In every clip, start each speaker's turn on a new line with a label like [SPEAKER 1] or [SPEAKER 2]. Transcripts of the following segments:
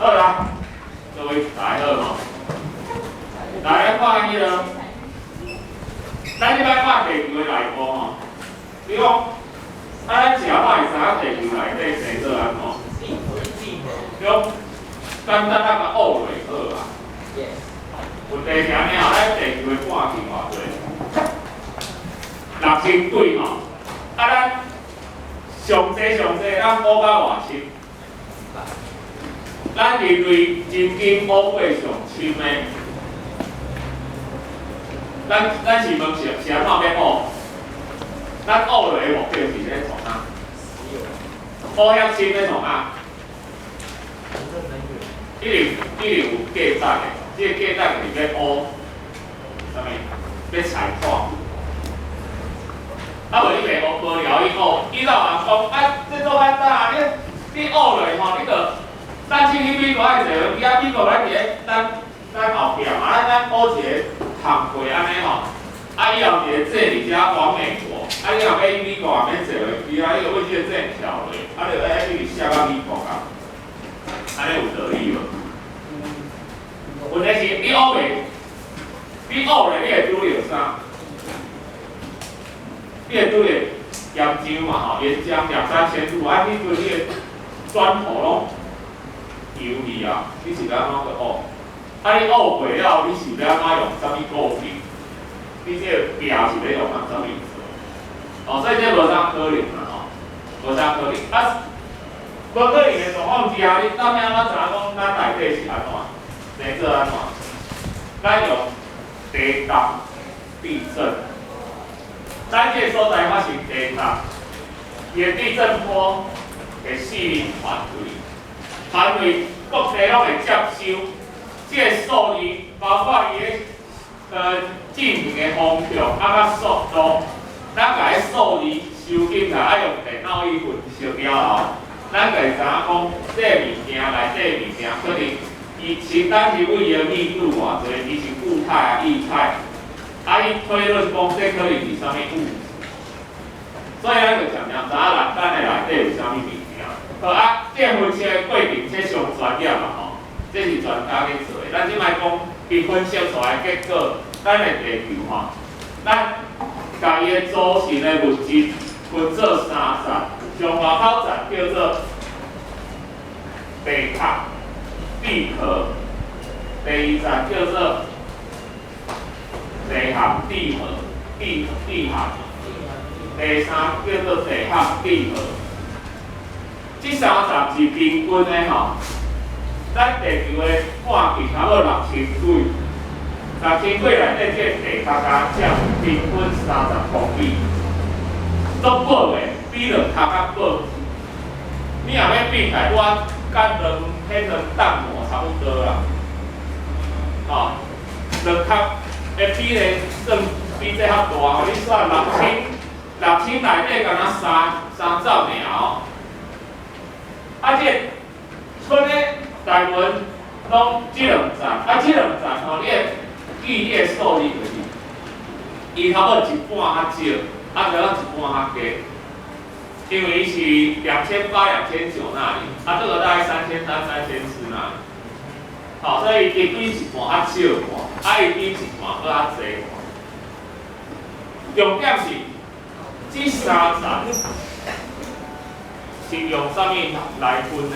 [SPEAKER 1] 好啦，各位大家好吼，來看彼個，咱這擺看地球的內部吼，比如講，啊，咱是安怎會知影地球內底生做按怎？用簡單仔共挖落好啊。問題是按呢吼，咱地球的半徑偌濟？6000幾吼，啊，咱上濟上濟，咱挖到偌深？咱人類曾經挖過上深的，咱是問是按怎欲挖？咱挖落的目的是咧創啥？挖遐深咧創啥？一定一定有價值的，這個價值是欲挖啥物？欲採礦。啊無你袂挖無聊伊挖，伊老人講啊，這足簡單啊！你挖落吼，你就咱去美國愛坐飛機啊，美國咱佇咧咱後壁嘛，咱挖一個烘過按呢吼，啊以後一個坐佇遮往美國，啊你若欲去美國也免坐飛機啊，你就為這個井跳落，啊你就愛去卸到美國啊，按呢有道理無？問題是你挖袂，你挖落你會拄著啥？你會拄著岩漿嘛吼，岩漿兩三千度，啊，彼陣你的磚頭攏油去啊，你是欲按怎去挖？啊，你挖過了，你是欲按怎用啥物固定？你這個壁是欲用啥物做？哦，所以這無啥可能啦吼，無啥可能。啊，無可能的狀況之下，你咱欲按怎知影講咱內底是按怎？生做按怎？咱用地動地震。咱這個所在發生地動，伊的地震波會四面傳開，傳開各地攏會接收。這個數字包括伊的進行的方向啊，佮速度，咱共彼數字收集來，啊用電腦去分析了後，咱就會知影講，這個物件內底物件可能伊是單是為伊的密度偌濟，伊是固態啊液態。啊！伊推論講，這可能是啥物物質，所以咱就常常知影咱的內底有啥物物件。好啊，這個分析的過程，這上專業嘛吼，這是專家去做的。咱這擺講，伊分析出來結果，咱的地球吼，咱共伊的組成的物質分做三層，上外口層叫做地殼、地殼，第二層叫做地殼、地核、地核，第三叫做地殼、地核。這三層是平均的吼。咱地球的半徑差不多六千幾，六千幾內底這個地殼加佔平均30公里，足薄的，比卵殼較薄。你若欲比起來，我佮卵彼卵蛋膜差不多啦。吼，卵殼的比例算比這較大吼，你算六千，六千內底敢若三十爾哦。啊，這個剩的大部分攏這兩層，啊，這兩層吼，你會記這個數字就是，伊差不多一半較少，啊，閣一半較低，因為伊是2800、2900那裡，啊，這個大概3300、3400那裡。好，所以伊比一半較少半，啊，伊比一半閣較濟半。重點是，這三層是用啥物來分呢？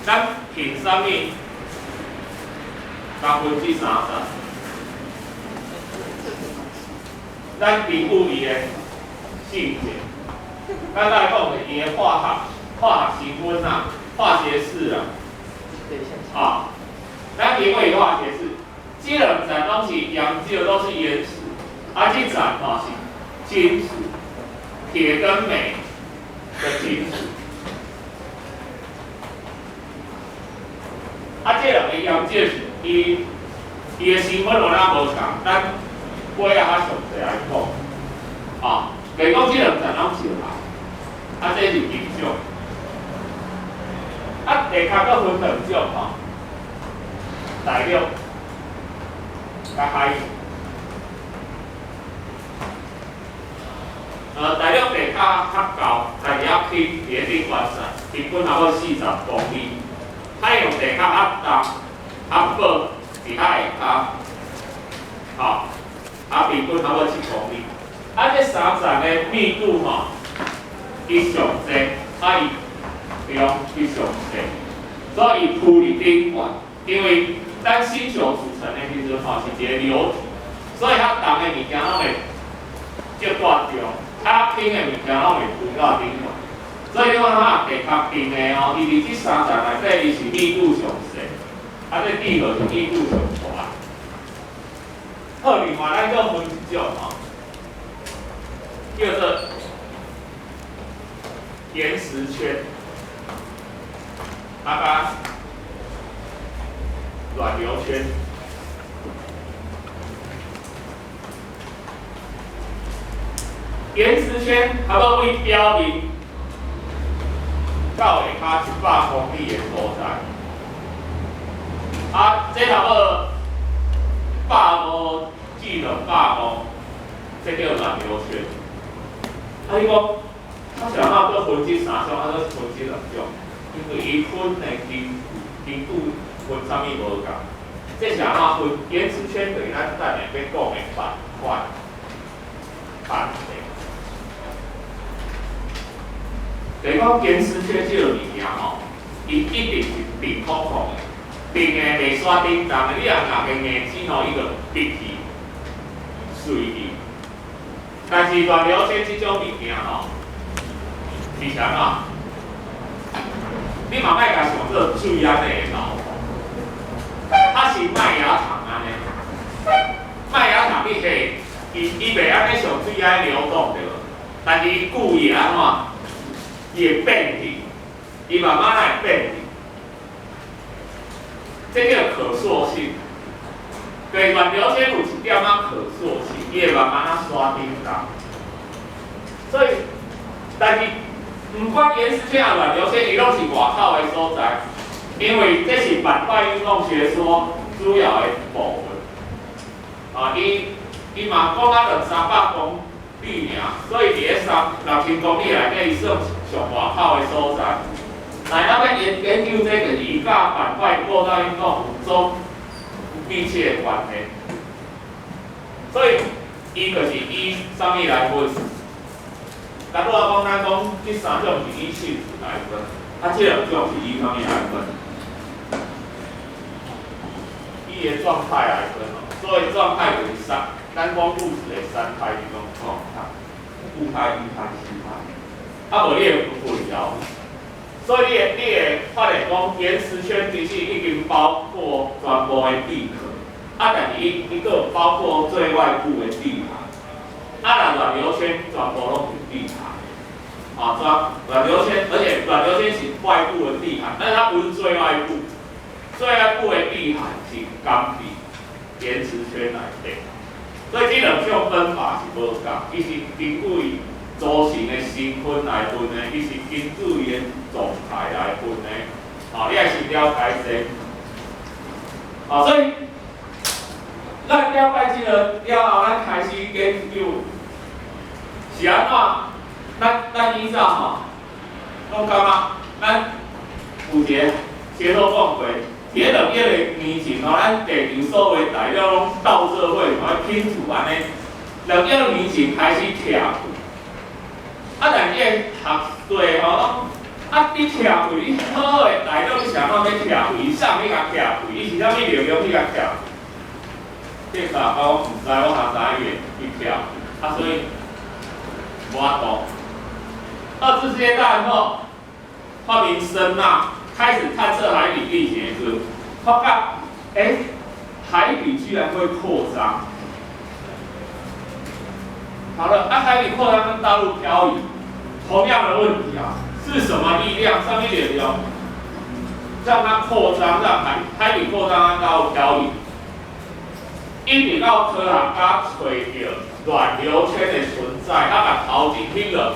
[SPEAKER 1] 咱憑啥物來分這三層？咱根據伊的性質，咱來講是伊的化學成分啊，化學式啊。啊，咱因為化學式，這兩層攏是岩石，攏是岩石，啊，這層吼是金屬，鐵跟鎂的金屬。啊，這兩個岩石伊的成分有哪無仝，咱尾仔較詳細來講。啊，袂講這兩層攏石頭，啊，這是金屬。啊，地殼閣分兩種吼，大陸佮海洋。大陸地殼較厚，但是較輕，佇咧頂懸線，平均差不多40公里。海洋地殼較重、較薄，佇較下跤，吼，啊，平均差不多7公里。啊，這三層的密度吼，伊上濟，啊伊量伊上細，所以伊浮佇頂懸。因為咱星球組成的時陣吼是一個流體，所以較重的物件攏會積掛中，較輕的物件攏會浮到頂懸。所以你看哈，地殼硬的哦，伊佇這三層內底，伊是密度上細，啊，這地核是密度上大。好，另外咱閣分一種吼，叫做岩石圈，啊，佮軟流圈。岩石圈差不多對表面到下跤100公里的所在，啊，這差不多150至250，這叫軟流圈。啊，你講，啊是按怎閣分這三種，啊閣分這兩種？因為伊分的根據分啥物無仝。這是按怎分？岩石圈就是咱等下欲講的板塊、板塊。就是講岩石圈這個物件吼，伊一定是硬癀癀的，硬的袂煞振動的。你若咬個硬紙吼，伊就直去、碎去。但是軟流圈這種物件吼，是啥怎？你嘛莫共想做水按呢會流，它是麥芽糖按呢。麥芽糖你下，伊袂按呢像水按呢流動對無？但是伊久伊會按怎？伊會變去，伊慢慢會變去，這叫可塑性。對，軟流圈有一點仔可塑性，伊會慢慢仔刷振動。所以，但是毋管岩石圈抑軟流圈，伊攏是外口的所在，因為這是板塊運動學說主要的部分。啊，伊嘛講啊兩三百公里爾，所以佇咧三6000公里內底，伊算上外口的所在。來，咱欲研究這個，就是伊佮板塊構造運動有足密切的關係。所以，伊就是以啥物來分？咱拄仔講，咱講這三種是以性質來分，啊，這兩種是以啥物來分？伊的狀態來分哦。所以狀態就是三，咱講物質的三態這種狀態，固態、液態、氣態。啊，無你會混淆。所以你會發現講，岩石圈其實已經包括全部的地殼，啊，但是伊閣有包括最外部的地殼。啊，若軟流圈全部攏是地殼，啊，軟流圈，而且軟流圈是外部的地函，但是它不是最外部，最外部的地函是仝佇岩石圈內底。所以這兩種分法是無仝，伊是根據伊組成的成分來分的，伊是根據伊的狀態來分的。好，你愛先了解這。好，所以咱了解這個了後，咱開始研究是按怎？咱以早吼，攏感覺咱有一个接受講過，佇咧2億年前吼，咱地球所有材料攏鬥做伙，吼拼圖按呢。2億年前開始拆去，啊，但是學說吼，攏啊，你拆開，你好好的材料，你是按怎欲拆開？伊啥物共拆開？伊是啥物力量去共拆？這個我毋知，我哪知影伊會去拆？啊，所以無法度。二次世界大戰後，發明聲納，開始探測海底地形的時候，發覺，欸，海底居然會擴張。好了，啊，海底擴張跟大陸漂移，同樣的問題啊，是什麼力量？啥物力量讓它擴張，讓海底擴張跟大陸漂移？一直到科學家揣著軟流圈的存在，啊，共頭前彼兩個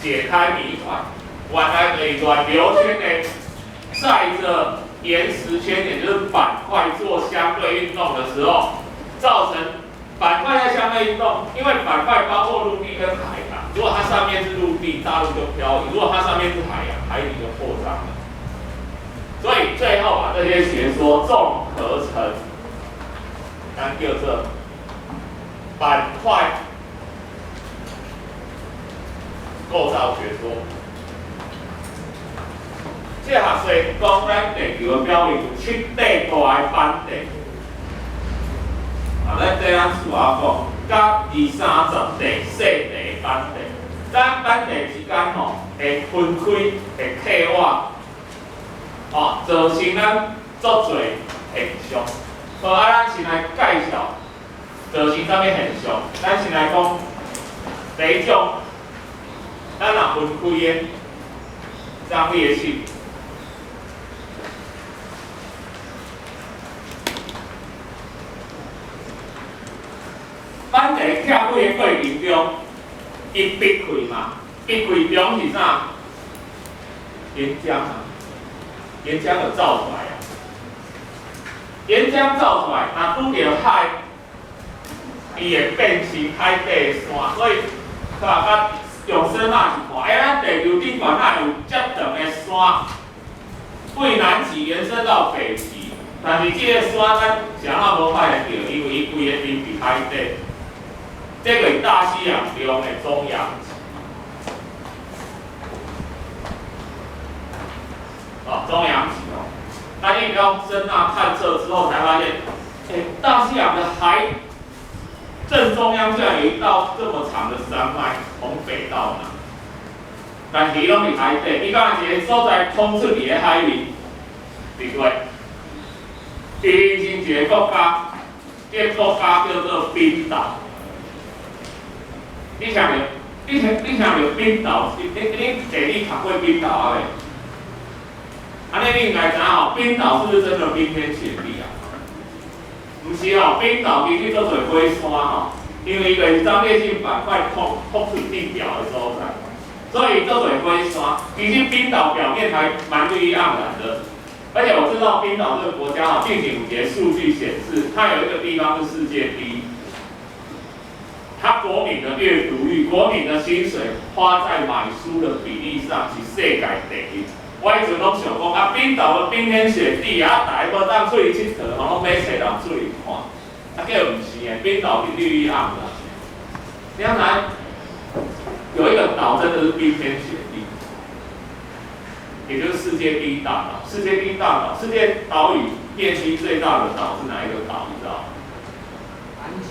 [SPEAKER 1] 解開謎團，原來就是軟流圈呢，載著岩石圈，也就是板塊做相對運動的時候，造成板塊在相對運動，因為板塊包括陸地跟海嘛，如果它上面是陸地，大陸就漂移；如果它上面是海洋，海底就擴張了。所以最後把這些學說綜合成，咱叫做板塊構造學說。這學說講咱地球的表面有七塊大的板塊，啊，咱這樣數仔講，佮二三十塊細塊的板塊，咱板塊之間吼會分開，會退化，哦，造成咱足濟現象。好，啊，咱先來介紹造成啥物現象。咱先來講第一種，咱若分開的張裂性。板塊拆開的過程中，伊逼開嘛，逼開中是啥？岩漿啊，岩漿就走出來啊。岩漿走出來，若拄著海，伊會變成海底的山。所以，科學家用聲納去看，欸，咱地球頂懸哪有遮長的山？對南極延伸到北極，但是這個山咱是按怎無發現著？因為伊規个沉佇海底。這個是大西洋中的中洋脊，哦，中洋脊哦。那你用聲納探測之後才發現，欸，大西洋的海正中央竟然有一道這麼長的山脈，從北到南。但是伊攏佇海底，伊敢若一個所在通出佇咧海面，對不對？伊形成一個國家，這個國家叫做冰島。你聽著，你聽著冰島，你地理讀過冰島啊未？按呢你應該知影吼，冰島是不是真的冰天雪地啊？毋是吼，冰島其實足濟火山吼，因為伊就是張裂性板塊突出地表的所在，所以足濟火山。其實冰島表面還蠻綠意盎然的，而且我知道冰島這個國家吼，近幾年數據顯示，它有一個地方是世界第一。他國民的閱讀率、國民的薪水花在買書的比例上是世界第一。我彼陣攏想講啊，冰島的冰天雪地啊，逐家無當出去𨑨迌，吼，攏買冊人出去看。啊，結果毋是的，冰島是綠意盎然。你看來，有一個島真的是冰天雪地，也就是世界第一大島。世界第一大島，世界島嶼面積最大的島是哪一個島？你知道？
[SPEAKER 2] 南極。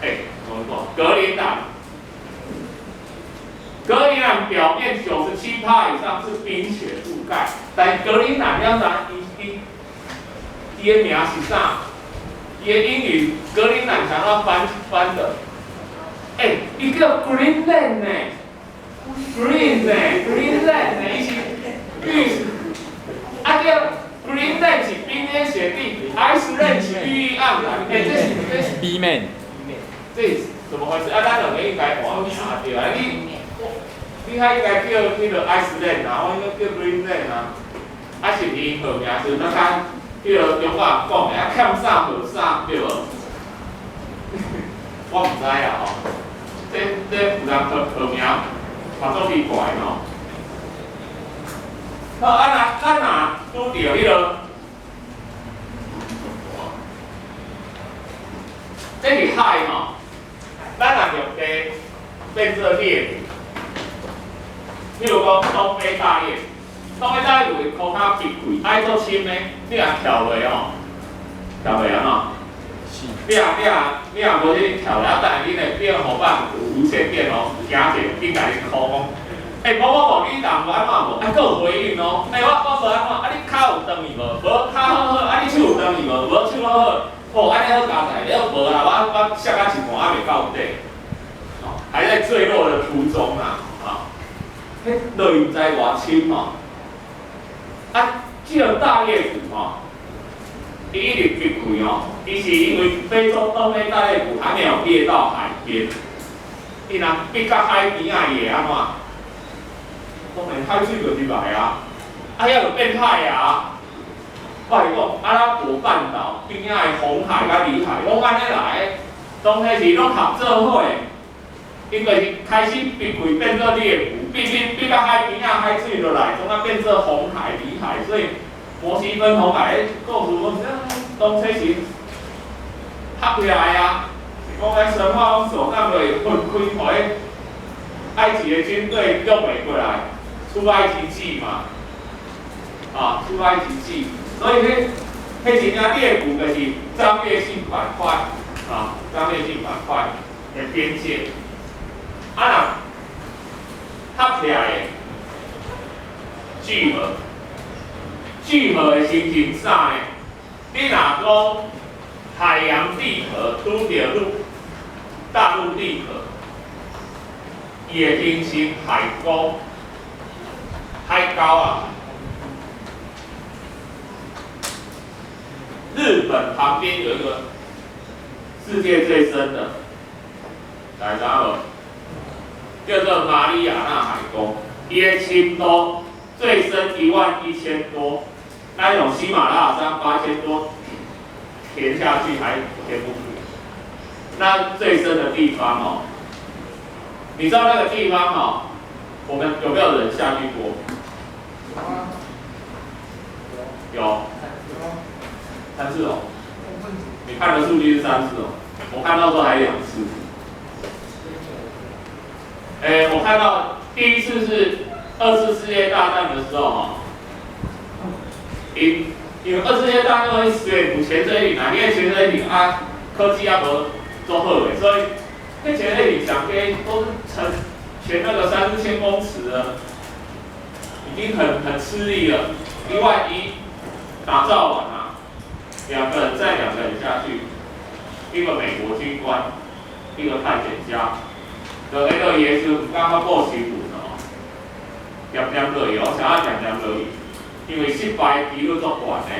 [SPEAKER 1] 欸，格陵蘭，格陵蘭表面97%以上是冰雪覆蓋，但格陵蘭了知伊的名是啥？伊的英語格陵蘭是按怎翻的？欸，伊叫 Greenland 呢，Green 呢，Greenland 呢，伊是綠，啊叫 Greenland 是冰天雪地，Iceland 是綠意盎然，欸，這是。
[SPEAKER 3] B man。
[SPEAKER 1] 這是怎麼回事？啊，咱兩個應該換名對啊。你較應該叫彼個 Iceland 啊，我應該叫 Greenland 啊。啊，是毋是𪜶號名就咱較彼個中國人講的啊，欠啥號啥對無？我毋知啊吼。這有人號名嘛足奇怪吼。好，啊若咱若拄著彼個，這是海吼。咱若陸地變做裂谷，譬如講東非大裂，東非大裂谷是箍較逼開，愛足深的，你若跳落吼，跳落按怎？你若無去跳落，啊，等下恁會變予放無線電哦，驚者緊共你箍講，欸，某某某，你人有按怎無？啊，閣有回應哦。欸，我說按怎？啊，你跤有斷去無？無，跤好好。啊，你手有斷去無？無，手好好。哦，按呢好佳哉，了無啦，我摔到一半還袂到底，哦，還在墜落的途中啊，啊，彼落去毋知偌深吼。啊，這個大裂谷吼，伊一直逼開哦，伊是因為非洲東非大裂谷還沒有裂到海邊，伊若逼到海邊仔，伊會按怎？當然海水就入來啊，啊遐就變海啊。我是講阿拉伯半島邊仔的紅海佮裡海，攏按呢來，當彼時攏合做伙。因就是開始避開變做裂谷，避避避到海邊仔，海水落來，總啊變做紅海、裡海，所以摩西分紅海，彼故事講當初是合起來啊，是講彼神話講手當落分開，予彼埃及的軍隊擋袂過來，出埃及記嘛，啊，出埃及記，所以彼彼真正裂谷就是張裂性板塊，啊，張裂性板塊的邊界。啊，若合起來的聚合，聚合的形成啥呢？你若講海洋地殼拄著陸大陸地殼，伊會形成海溝、海溝啊。日本旁邊有一個世界最深的，大家知無？叫做馬里亞納海溝，伊的深度最深11000多，咱用喜馬拉雅山8000多填下去還填不足。那最深的地方哦，你知道那個地方哦，我們有沒有人下去過？
[SPEAKER 2] 有啊。
[SPEAKER 1] 有。三次哦。你看的數據是三次哦，我看到時候還兩次。欸，我看到第一次是二次世界大戰的時候吼，因為二次世界大戰雖然有潛水艇啊，因為潛水艇啊科技猶無足好的，所以彼潛水艇上低都是沉潛那個三四千公尺的，已經很吃力了。11000打造完啊，兩個人再兩個人下去，一個美國軍官，一個探險家。就彼個耶穌毋敢發布新聞哦，恬恬落去，我啥啊恬恬落去，因為失敗機率足懸的，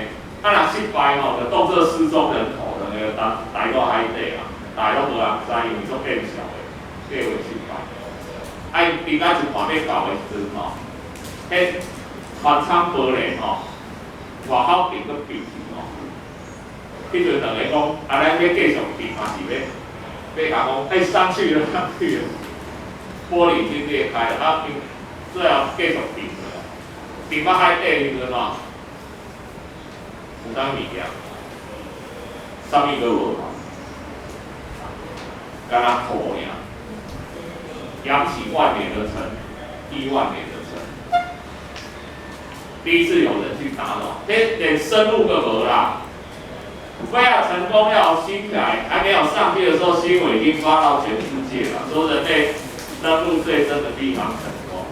[SPEAKER 1] 啊若失敗吼，就當做失蹤人口，兩個就待到海底啊，大攏無人知，因為足變小的，計劃失敗。啊，伊伫甲一半欲到的時陣吼，彼船艙玻璃吼，外口爿閣閉去吼，彼陣兩個講，啊，咱欲繼續爿嘛是欲，欲共講，欸，上去了，上去了。玻璃已經裂開了，啊，最後繼續爿落，爿到海底時陣吼，有啥物件？啥物都無，敢若土爾，揚起萬年的塵，億萬年的塵。第一次有人去打擾，連連深入都無啦。非要成功要新起來，還沒有上去的時候，新聞已經發到全世界了，說人類登陸最深的地方成功了。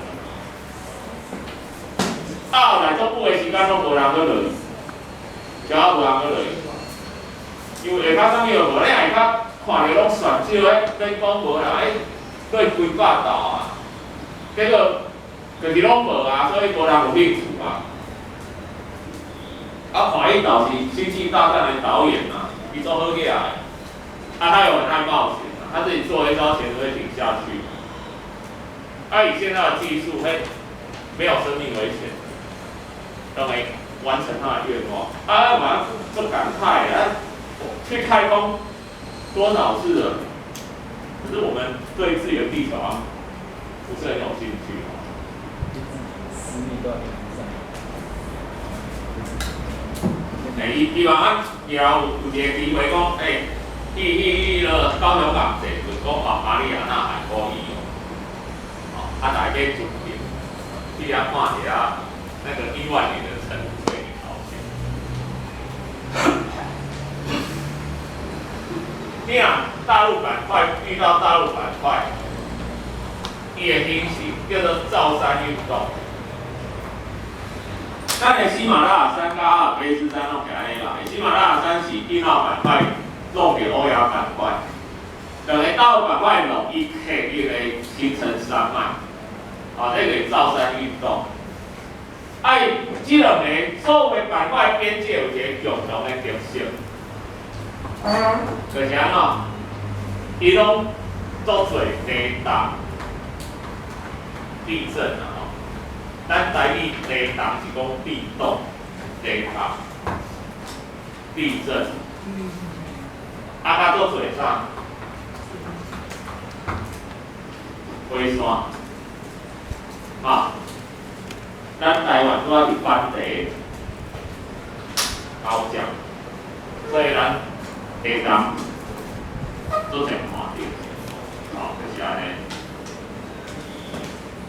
[SPEAKER 1] 後來足久的時間攏無人閣落去，就猶無人閣落去。因為下跤啥物都無，你下跤看著攏船少，彼免講無啦，彼過幾百道啊，結果就是攏無啊，所以無人有興趣啊。啊，看伊導是《星際大戰》的導演啊，伊做好囝的，啊，他又很愛冒險啊，他自己坐一艘潛水艇下去。啊，以現在的技術，嘿，沒有生命危險，都沒完成他的願望。啊，馬上就感慨啊，去太空多少次了，可是我們對自己的地球啊，不是很有興趣哦。
[SPEAKER 3] 10米多。
[SPEAKER 1] 欸，伊伊嘛啊，以後有一個機會講，欸，去彼落高雄港坐，就講哦，馬里亞納海溝伊哦，哦，啊，大家準備去遐看一下那個億萬年的塵對你朝鮮。你若大陸板塊遇到大陸板塊，伊會形成叫做造山運動。咱的喜馬拉雅山佮阿爾卑斯山攏是按呢來，喜馬拉雅山是印澳板塊弄佇歐亞板塊，兩个大陸板塊弄，伊刻伊會形成山脈，啊，這個造山運動。啊，伊這兩个所有的板塊邊界有一個共同的特色，就是按怎？伊攏足濟地動、地震啊吼。咱台語地動是講地動、地動、地震。啊，較足濟啥？火山，啊，咱台灣拄仔是盆地交接，所以咱地動做濟看著，吼，就是按呢。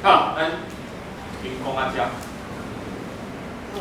[SPEAKER 1] 好，咱先講到遮。
[SPEAKER 2] 好。